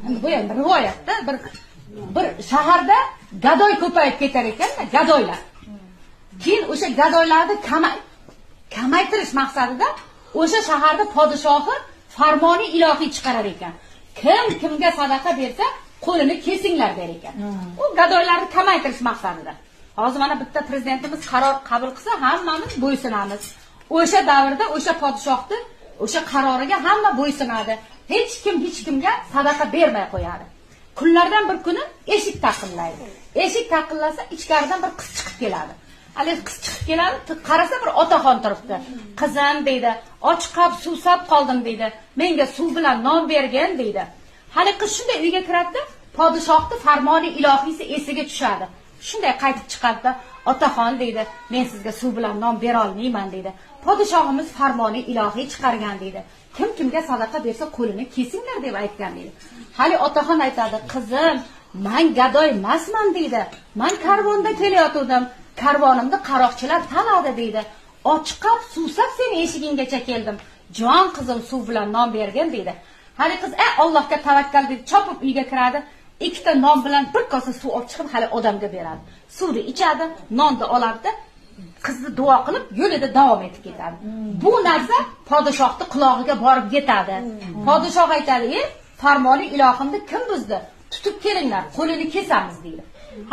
Endi bu endi rivoyatda bir shaharda gadoy ko'payib ketar ekanda, gadoylar. Keyin o'sha gadoylarni kamaytirish maqsadida o'sha shaharda podshohi farmoni ilohiy chiqarar ekan. Kim kimga sadaqa bersa, qo'lini kesinglar der ekan. U gadoylarni kamaytirish maqsadida. Hozir mana bitta prezidentimiz qaror qabul qilsa, hammamiz bo'ysunamiz. O'sha davrda o'sha podshohni o'sha qaroriga hamma bo'ysunadi. Hech kim hech kimga sadaqa bermay qo'yadi. Kunlardan bir kuni eshik taqillaydi. Eshik taqillasa, ichkaridan bir qiz chiqib keladi. Haligi qiz chiqib keladi, qarasa bir otaxon turibdi. Qizim deydi, ochqab, suvsab qoldim deydi. Menga suv bilan non bergin deydi. Hali qiz shunday uyga kiradi, podshohning farmoni ilohiysi esiga tushadi. Shunday qaytib chiqadi, otaxon deydi, men sizga suv bilan non bera olmayman deydi. Podshohimiz farmoni ilohiy chiqargan deydi. Kim kimga sadaqa bersa qo'lini kesinglar deb aytgan deydi. Hali otaxon aytadi, qizim, men gadoy emasman deydi. Men karvonda kelayotgandim. Karvonimni qaroqchilar taladi deydi. Ochqab, suvsab seni eshiginggacha keldim. Jon qizim, suv bilan non bergin deydi. Hali qiz Allohga tavakkal deb chopib uyga kiradi. Ikkita non bilan bir kosa suv olib chiqib hali odamga beradi. Suvni ichadi, nonni oladi, qizni duo qilib yo'lida davom etib ketadi. Bu narsa podshohning qulog'iga borib yetadi. Podshoh aytadi, farmoni ilohimni kim buzdi? Tutib kelinglar, qo'lini kesamiz deydi.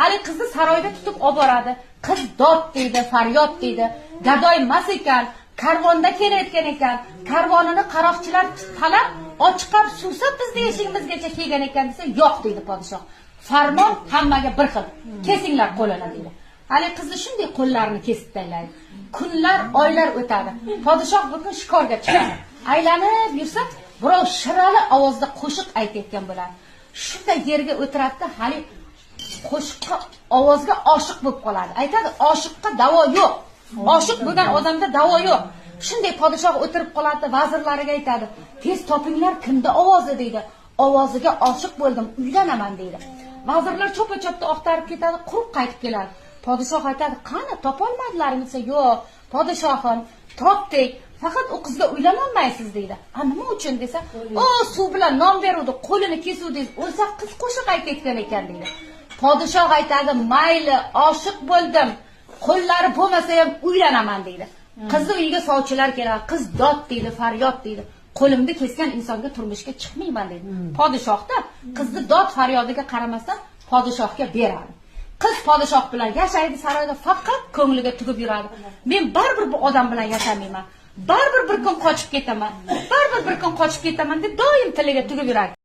Hali qizni saroyda tutib olib boradi. Qiz dod deydi, faryod deydi. Gadoy emas ekan, karvonda kelayotgan ekan. Karvonini qaroqchilar talab, ochqab, suvsab bizni eshigimizgacha kelgan ekan desa, yo'q deydi podshoh. Farmon hammaga bir xil. Kesinglar qo'lini deydi. Hali qizni shunday qo'llarini kesib tashlaydi. Kunlar, oylar o'tadi. Podshoh bir kun shikorga chiqadi. Aylanib yursa, birov shirali ovozda qo'shiq aytayotgan bo'ladi. Shunday yerga o'tiradi, hali qo'shiqqa, ovozga oshiq bo'lib qoladi. Aytadi, oshiqqa davo yo'q. Oshiq bo'lgan odamda davo yo'q. Shunday podshoh o'tirib qoladi, vazirlariga aytadi, tez topinglar kimda ovozi deydi. Ovoziga oshiq bo'ldim, uylanaman deydi. Vazirlar cho'pa-cho'pda oqtarib ketadi, quruq qaytib keladi. Podshoh aytadi, qani topolmadilaringmi desa, yo'q, podshohim, topdik. Faqat u qizga uylanolmaysiz deydi. A nima uchun desa, o suv bilan non beruvdi, qo'lini kesuvdingiz, o'lsa qiz qo'shiq aytayotgan ekan deydi. Podshoh aytadi, mayli, oshiq bo'ldim, qo'llari bo'lmasa ham uylanaman deydi. Qizni uyiga sovchilar keladi, qiz dod deydi, faryod deydi. Qo'limni kesgan insonga turmushga chiqmayman deydi. Podshohda qizni dod faryodiga qaramasdan podshohga beradi. Qiz podshoh bilan yashaydi saroyda, faqat ko'ngliga tugib yuradi. Men baribir bu odam bilan yashamayman. Baribir bir kun qochib ketaman. Baribir bir kun qochib ketaman deb doim tiliga tugib yuradi.